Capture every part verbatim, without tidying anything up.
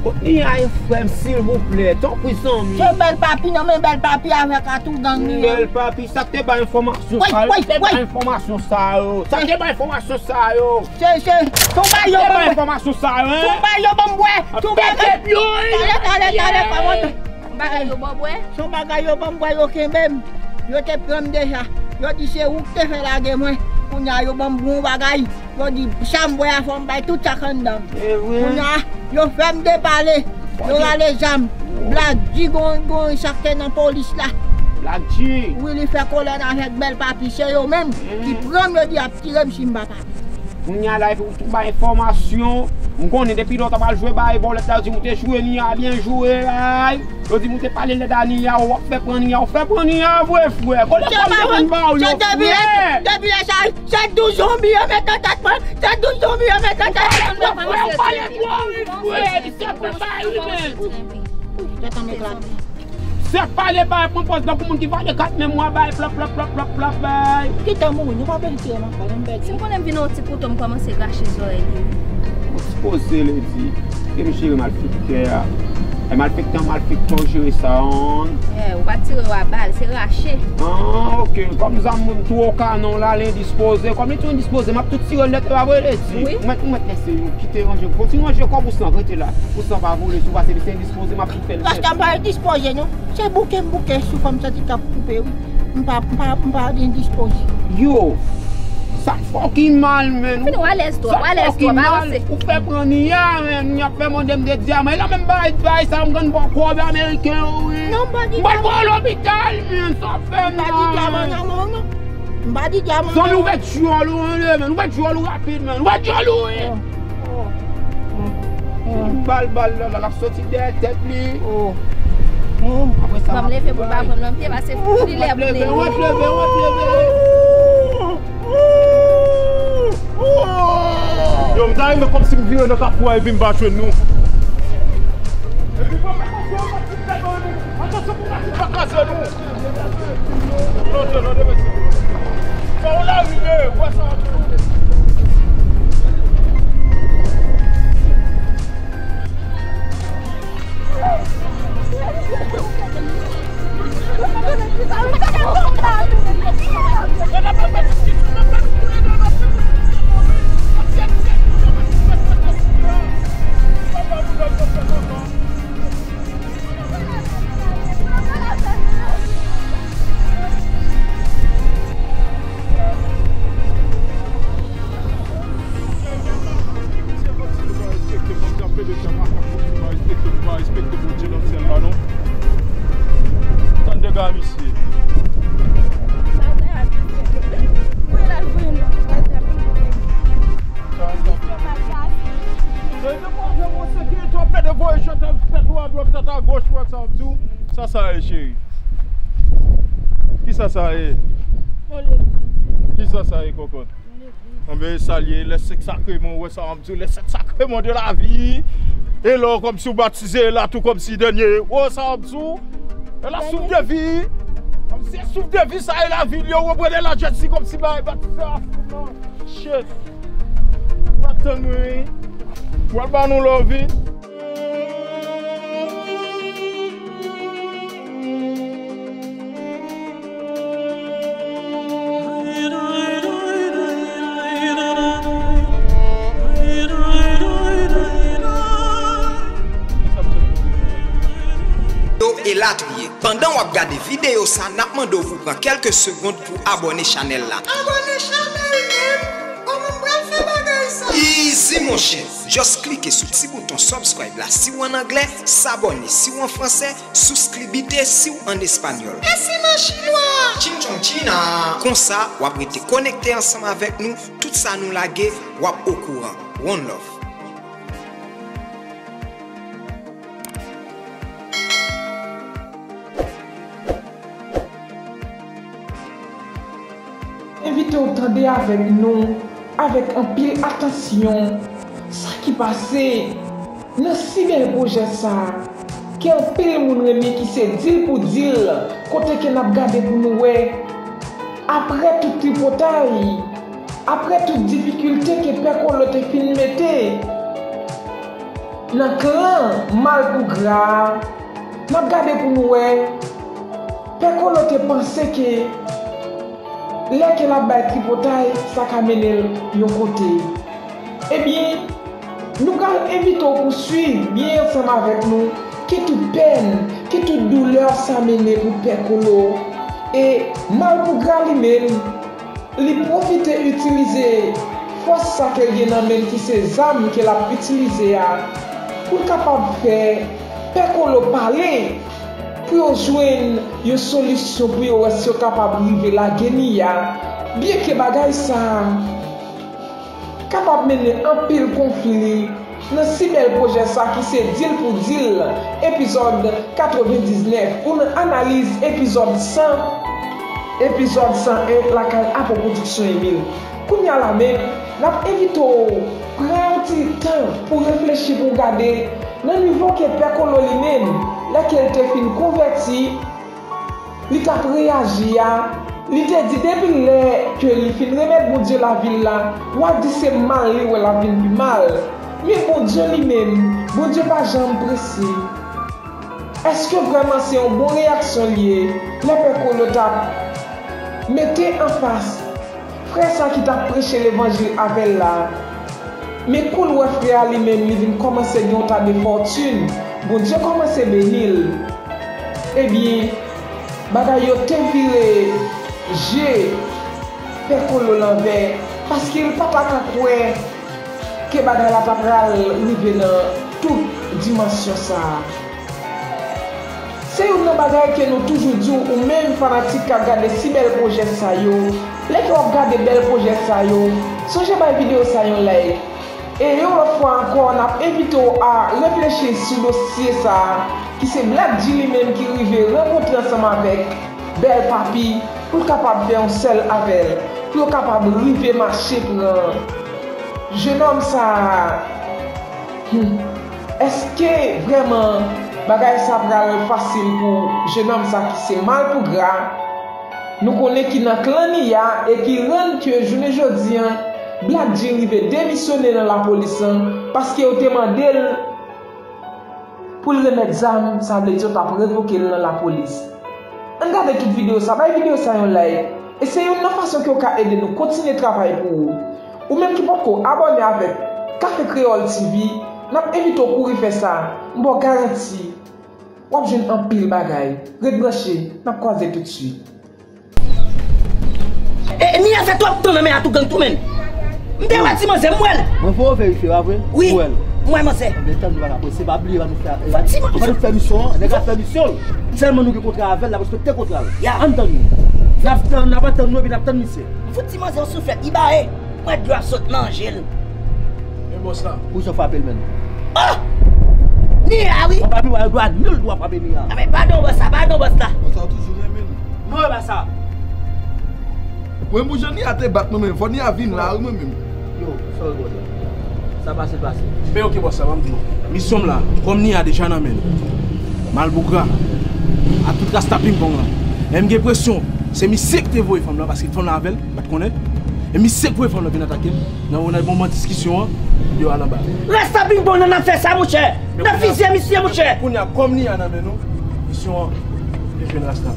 Kot Nia ye, frè m, silvouplè? Tanpri, zanmi. Se Bèl Papi, non, men Bèl Papi avèk Atougang li ye. Bèl Papi, sa k te bay enfòmasyon sa yo? Sa k te bay enfòmasyon sa yo? Sa k te bay enfòmasyon sa yo? Se, se, se yon bagay yo ban m bwè. Sa k te bay enfòmasyon sa yo, hein? Se yon bagay yo ban m bwè. Se yon bagay. Tèt yo, wi. Talè, talè, talè, kòman? Bagay yo ban m bwè. Se yon bagay yo ban m bwè, yo kenbe m. Yo te pran m deja. Yo di se ou ki te fè lage mwen. Kounye a yo ban m bon bagay. Yo di sa m bwè a fò m bay tout sa k anndan m. E vre? Kounye a yo fè m depale. Yo rale zam. Black G gon, gon sa k te nan polis la. Black G. Wi, li fè kolòn avèk Bèl Papi. Se yo menm ki pran m, yo di y ap tire m si m pa pale. Kounye a la, epi ou tou bay enfòmasyon. M konnen depi lè w ta pral jwe bay bòlèt la, yo di m ou te jwe Nia, byen jwe, bay. Yo di m ou te pale lèd a Nia, w ap fè pran Nia, w fè pran Nia vre, frè. Kote kòb te konn ba w yo, frè? Depi lè sa, se douz zonbi yo met nan tèt mwen. Se douz zonbi yo met nan tèt mwen. Frè, ou pale twò vit, frè. Misye pran bay li menm. Tèt an m eklate. Sèk pale bay, pran pòz tankou moun ki vale kat memwa bay, plap, plap, plap, plap, plap, bay. Kite m mouri, nou pa vle tire m ankò, non, m pèdi. Si m konnen m vin yon ti kouto, m kòmanse rache zòrèy li. Bon, dispoze, Lady. Ke m jere malfektè a. E malfektè an, malfektè, w jere sa, an. Eh, ou pa tire w a bal, se rache. Ah, ok. Kòm zam mwen tou o kanon la, l endispoze. Kòm li tou endispoze, m ap tou tire l nèt, e pa vre, Lady? Wi. Ou mèt, ou mèt lèse yo, kite ranje. Kontinye ranje kòb ou san, rete la. Ou san pa vole, si w pase, li se endispoze, m ap tou fè l nèt. Rasta pa endispoze, non. Se bouke m bouke, souf an m santi k ap koupe, wi. M pa, m pa, m pa endispoze. Yo, sa fucking mal, man. Fini, w alèz twòp, w alèz twòp, avanse. Ou fè pran Nia, man. Nia fè mande m de dyaman. E la menm bay, bay sa, m konn ba w kòb ameriken yo, wi. Non, m pa di dyaman. M pral pran w lopital, man. Sa w fè m la, man. M pa di dyaman nan men w, non. M pa di dyaman nan men w. Zanmi, ou fè djòl ou anlè, man. Ou fè djòl ou rapid, man. Ou fè djòl ou, wi. Oh. Bal, bal, la, la, l ap soti dèyè tèt li. Oh. Apre sa, m ap leve pou l pa pran m nan pye, pase fou li lè pou leve. Ou ap leve, ou ap leve. Yo, m ta renmen kòmsi m vire nan kafou a epi m pa jwenn nou. Epi fò m pa jwenn nou. Atansyon pou masin pa kraze nou. Fò w la rive, wè sa. Tande gade misye. Sa sa ye, cheri? Kisa sa ye? Kisa sa ye, kòkòt? Anben, e sa l ye, les cinq sacrements, ou wè sa m ap di w, les cinq sacrements de la vie. E lè w kòmsi w batize, e la tou kòmsi dènye, ou wè sa m ap di w. E la souf de vi. Kòmsi e souf de vi sa e lavi l ye, ou reprann e la Jezi kòmsi bagay batizè a fou nan. Shit. Ou ap tann mwen, wi. Ou al ba nou love, wi. Yo, elatriye. Pandan w ap gade videyo sa, n ap mande w pou pran kèlke segonn pou abòne chanèl la. Abòne chanèl menm? Kòman m pral fè bagay sa? Easy monchè! Just klike sou ti bouton subscribe la si w ann anglè, s'abonner si w an fransè, souskribite si w ann espanyòl. E si m an chinwa? Chin chong china! Konsa, w ap rete konekte ansanm avèk nou, tout sa nou lage, w ap okouran. One love. Envite w tande avèk nou, avèk anpil atansyon, sa ki pase nan si bèl pwojè sa a, ke anpil moun renmen, ki se Deal pou Deal, kote ke n ap gade pou nou wè, apre tout tripotay, apre tout difikilte ke Pè Kolo te fin mete nan klan Malpougra a, n ap gade pou nou wè, Pè Kolo te panse ke lè ke l ap bay tripotay, sa ka mennen l yon kote. Ebyen, nou pral envite w pou swiv byen ansanm avèk nou ki tout pèn, ki tout doulè sa mennen pou Pè Kolo. E Malpougra li menm, li pwofite itilize fòs sa ke l gen nan men l, ki se zam ke l ap itilize a, pou l kapab fè Pè Kolo pale, pou yo jwenn yon solisyon, pou yo wè si yo kapab rive lage Nia, byenke bagay sa a kapab mennen anpil konfli nan si bèl pwojè sa ki se Deal pou Deal, epizòd katrevendiznèf, pou n analize epizòd san, epizòd san en lakay Apo Pwodiksyon Emil. Kounye a la menm, n ap envite w pran yon ti tan pou reflechi, pou w gade nan nivo ke Pè Kolo li menm, lè ke l te fin konvèti, li t ap reyaji a, li te di depi lè ke li fin remèt Bondye lavi l la, w a di se mal li wè l ap vin pi mal. Men Bondye li menm, Bondye pa janm prese. Èske vrèman se yon bon reyaksyon li ye lè Pè Kolo t ap mete anfas frè sa ki t ap preche levanjil avè l la? Men kou l wè frè a li menm, li vin kòmanse gen yon ta de fòtin, Bondye kòmanse beni l. Ebyen, bagay yo te vire je Pè Kolo lanvè, paske l pa ta ka kwè ke bagay la ta pral rive nan tout dimansyon sa a. Se youn nan bagay ke nou toujou di w, ou menm fanatik k ap gade si bèl pwojè sa yo, lè ke w ap gade bèl pwojè sa yo, sonje bay videyo sa yon like. E yon lòt fwa ankò, n ap envite w a reflechi sou dosye sa a, ki se Black G li menm ki rive rankontre ansanm avèk Bèl Papi, pou l kapab fè yon sèl avè l, pou yo kapab rive mache pran jenòm sa a. Hmm. Èske vrèman bagay sa pral fasil pou jenòm sa ki se Malpougra? Nou konnen ki nan klan Nia e ki rann ke jounen jodi an, Black G rive demisyone nan lapolis lan paske yo te mande l pou l remèt zam, sa vle di yo t ap revoke l nan lapolis. Ann gade tout videyo sa, bay videyo sa yon like. E se youn nan fason ke w ka ede nou kontinye travay pou ou. Ou menm ki potko abòne avèk Café Créole T V, n ap envite w kouri fè sa. M ba w garanti, w ap jwenn anpil bagay. Ret branche, n ap kwaze toutswit. E, e, Nia fè twòp tan nan men a tou gang tou, menn. M te wè ti manzè, m wè l. Mwen fò verifye, pa vre? Wi. Ou wè l? M wè manzè. Ebyen, tann nou pa ka prese, pa bliye, pa nou fè, fò ti man-, pa nou fè misyon an, nèg la fè misyon l. Sèlman nou gen kontra avè l, l ap respekte kontra l. Ya. Ann tann nou. N ap tann, n ap tann nou, epi n ap tann misye. M fout ti manzè yon souflèt, li bare. Mwen dlo ap sot nan je l. Men bòs la. Pou sa w frape l, menn. Oh! Nia, wi. Mwen pa pi wè dwa, nil dwa frape Nia. A, men padon bòs la, padon bòs la. Bòs la toujou renmen l. Mwen wè pa sa. Mwen pou jan Nia te bat mwen menm, fò Nia vin la, wi, mwen menm. Yo, sa w wè bòs la. Sa pase, l pase. Men oke bòs la, ban m di w. Misyon m la, kòm Nia deja nan men l. Malpougra. Ak tout rasta pingpong lan. E m gen enpresyon, se misye ki te voye fanm lan, paske fanm lan avè l. Pa t konnen. E misye k voye fanm nan vin atake m. Nan, nan moman diskisyon an, yo al anba. Rasta pingpong nan, n ap fè sa, monchè. N ap fizye misye, monchè. Kounye a, kòm Nia nan men nou, misyon an, li jwenn rasta.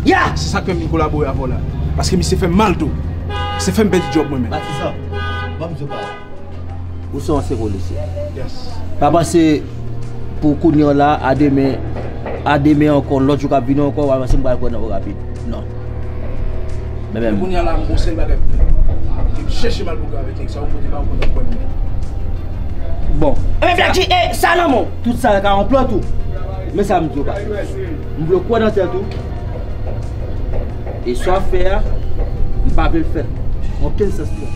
Ya! Se sa k fè m vin kolabore avè w la. Paske misye fè m mal tou. Misye fè m pèdi djòb mwen menm. Patizan, ban m di w bagay. Ou se yon ansyen polisye. Yes. Pa panse pou kounye a la, a demen, a demen ankò, lòt jou k ap vini ankò, w a panse m pral kwè nan ou rapid. Non. Men menm. Kounye a la, m gon sèl bagay pou fè. Chèche malpougra avèk nèg sa yo kote pa ou konn ap pran nan men. Bon. Ebyen, Black G, e, sa nan men w. Tout sa ka yon plan tou. Men sa m di w, pa. M vle w kwè nan tèt ou. E sa w ap fè a, m pa vle l fèt. Okenn sans li.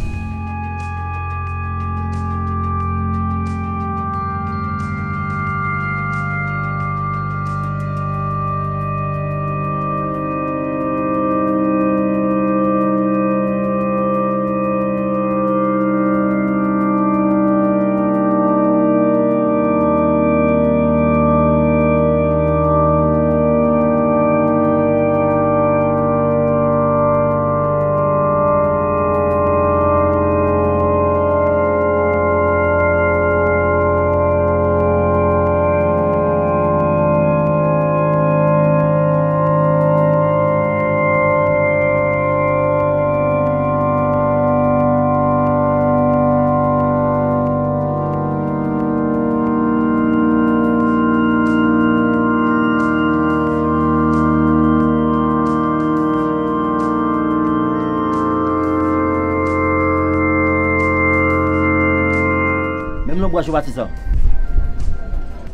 Menm lonbraj yo pati sa.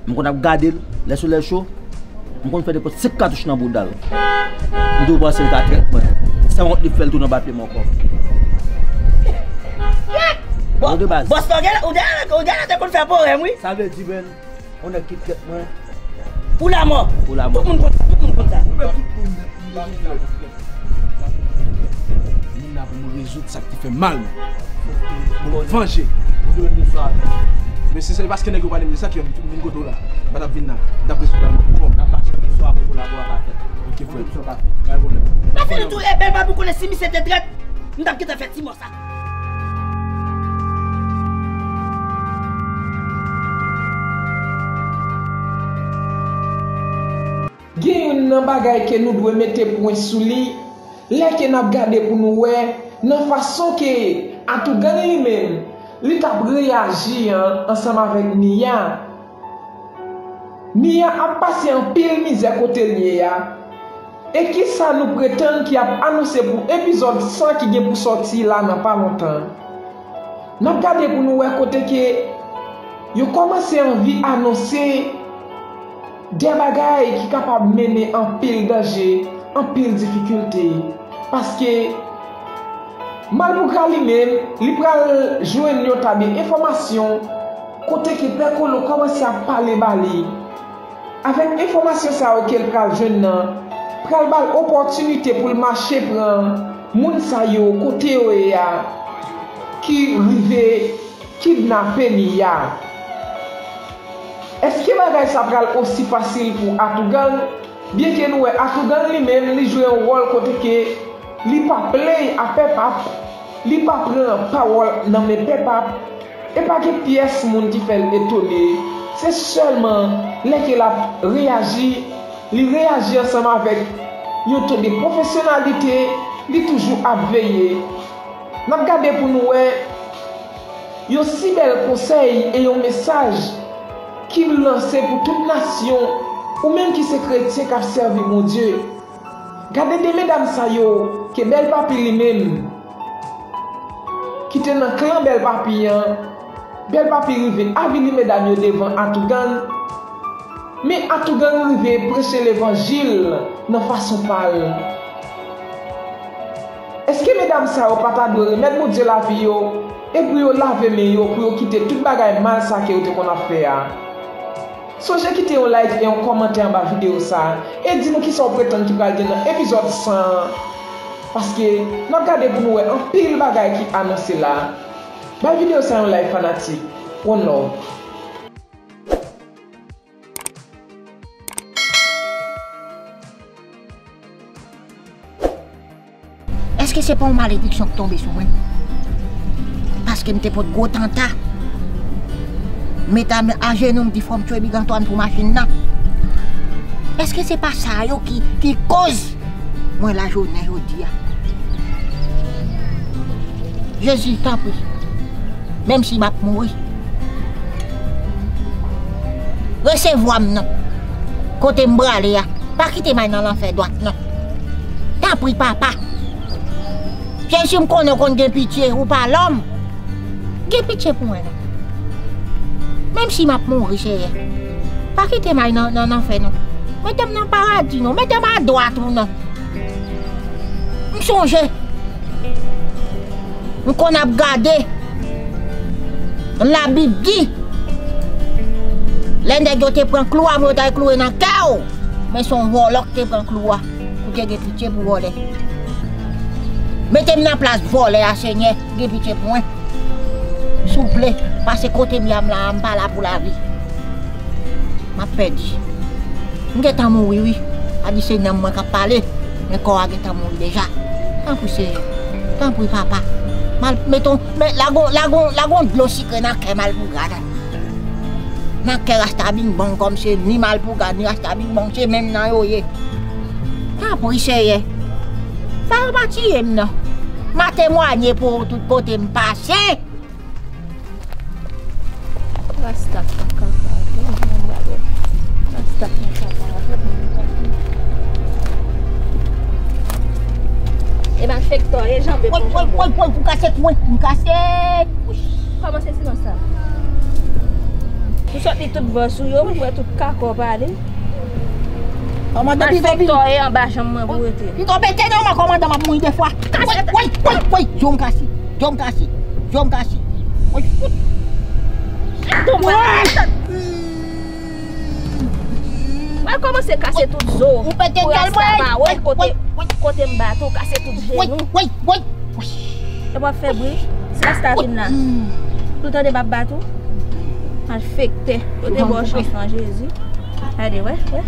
M konn ap gade l, lè solèy cho, m konn fè nenpòt senk katouch nan bouda l. M tou panse l ka trèt mwen. Sanwont li fè l tou nan papye m ankò. Bò-, non, de baz. Bòs la, ou gen, ou gen, ou gen te konn fè pwoblèm, wi. Sa vle di, menn, yon nèg ki trèt mwen. Pou lamò. Pou lamò. Tout moun konn sa, tout moun konn sa. Moun nan pou mwen rezoud sa k te fè mal. Pou mwen vanje. Men si se paske nèg yo pa vle m, se sa k fè m vin kote w la. M pa t ap vin la. M t ap rezoud bagay mwen pou kò m. N ap mache pou istwa pou kolabo a pa fèt. Ok, frè. Pa fini tou, e bèl pa pou konnen si misye te trèt, m t ap gentan fè ti mò sa. Gen youn nan bagay ke nou dwe mete pwen sou li, lè ke n ap gade pou nou wè nan fason ke Atougang li menm, li t ap reyaji an ansanm avèk Mia. Mia ap pase anpil mizè kote l ye a. E kisa nou pretann ki ap anonse pou epizòd san ki gen pou sòti la nan pa lontan? N ap gade pou nou wè kote ke yo kòmanse anvi anonse de bagay ki kapab mennen anpil danje, anpil difikilte. Paske Malpougra li menm, li pral jwenn yon tabi enfòmasyon kote ke Pè Kolo kòmanse ap pale ba li. Avèk enfòmasyon sa yo ke l pral jwenn nan, pral ba l opòtinite pou l mache pran moun sa yo kote yo ye a, ki rive kidnape Mia. Èske bagay sa pral osi fasil pou Atougang? Byenke nou wè Atougang li menm, li jwe yon wòl kote ke li pa play a Pè Pap, li pa pran pawòl nan men Pè Pap, e pa gen pyès moun ki fè l etone. Se sèlman lè ke l ap reyaji, li reyaji ansanm avèk yon ton de pwofesyonalite, li toujou ap veye. N ap gade pou nou wè yon si bèl konsèy e yon mesaj ki lanse pou tout nasyon, ou menm ki se kretyen k ap sèvi Bondye. Gade de medam sa yo ke Bèl Papi li menm, ki te nan klan Bèl Papi an, Bèl Papi rive avili medam yo devan Atougang. Men Atougang rive preche levanjil nan fason pa l. Èske medam sa yo pa ta dwe remèt Bondye lavi yo e pou yo lave men yo, pou yo kite tout bagay mal sa ke yo te konn ap fè a? Sonje kite yon like e yon kòmantè anba videyo sa a e di nou kisa w pretann ki pral gen nan epizòd san an, paske n ap gade pou nou wè anpil bagay ki anonse la. Bay videyo sa yon like, fanatik. One love. Èske se pa yon malediksyon k tonbe sou mwen? Paske m te pot gwo tanta. Met a, ajenou, m di fò m tchwe Big Antoine pou machin nan. Èske se pa sa yo ki, ki koz mwen la jounen jodi a? Jezi, tanpri, menm si m ap mouri, resevwa m non. Kote m prale a, pa kite m al nan lanfè dwat non. Tanpri, Papa. Jezi, m konnen w konn gen pitye, ou pa lòm. Gen pitye pou mwen, non. Menm si m ap mouri, Seyè, pa kite m al nan, nan, nan lanfè, non. Mete m nan paradi, non. Mete m adwat ou, non. M sonje. M konn ap gade. Labib di, lè nèg yo te pran klou a pou yo t al kloure nan kè w, men se yon vòlò ki te pran klou a. Ou te gen pitye pou vòlè. Mete m nan plas vòlè a, Senyè, gen pitye pou mwen. Souple, pase kote m ye a, m la, m pa la pou lavi. M ap pèdi. M gentan mouri, wi. A di se nanm mwen k ap pale, men kò a gentan mouri deja. Tanpri, Senyè. Tanpri, papa. Mal, meton, men, lagon, lagon, lagon dlo sikre nan kè Malpougra la. Nan kè Rasta Big Bang, kòm se ni Malpougra, ni Rasta Big Bang, se menm nan yo ye. Tanpri, Seyè. Fè yo pa tiye m, non. M a temwanye pou ou tout kote m pase. Rasta pa ka pa avè m, non, bagay. Rasta pa ka pa avè m, non, bagay. E malfektè, e janbe. Woy, woy, woy, woy, ou kase kou, ou kase. Kòman se silans sa? Ou sot li tout bò sou yo, ou wè tout kakò pale. Kòmandan pito pito. Malfektè, e anba janm mwen pou rete. Pito pete nan mwen, kòmandan, m ap mouri de fwa. Woy, woy, woy, woy, yo m kase. Yo m kase. Yo m kase. Woy, fout. Tonbe. Mwen kòmanse kase tout zo. Ou pete. Pou rasta ba, woy, kote, kote m bat ou, kase tout jenou. Woy, woy, woy. E w ap fè bri, se rasta vin la. Ou tande m ap bat ou? Malfektè. Yo te ba w chans lan, Jezi. Gade, wè, wè.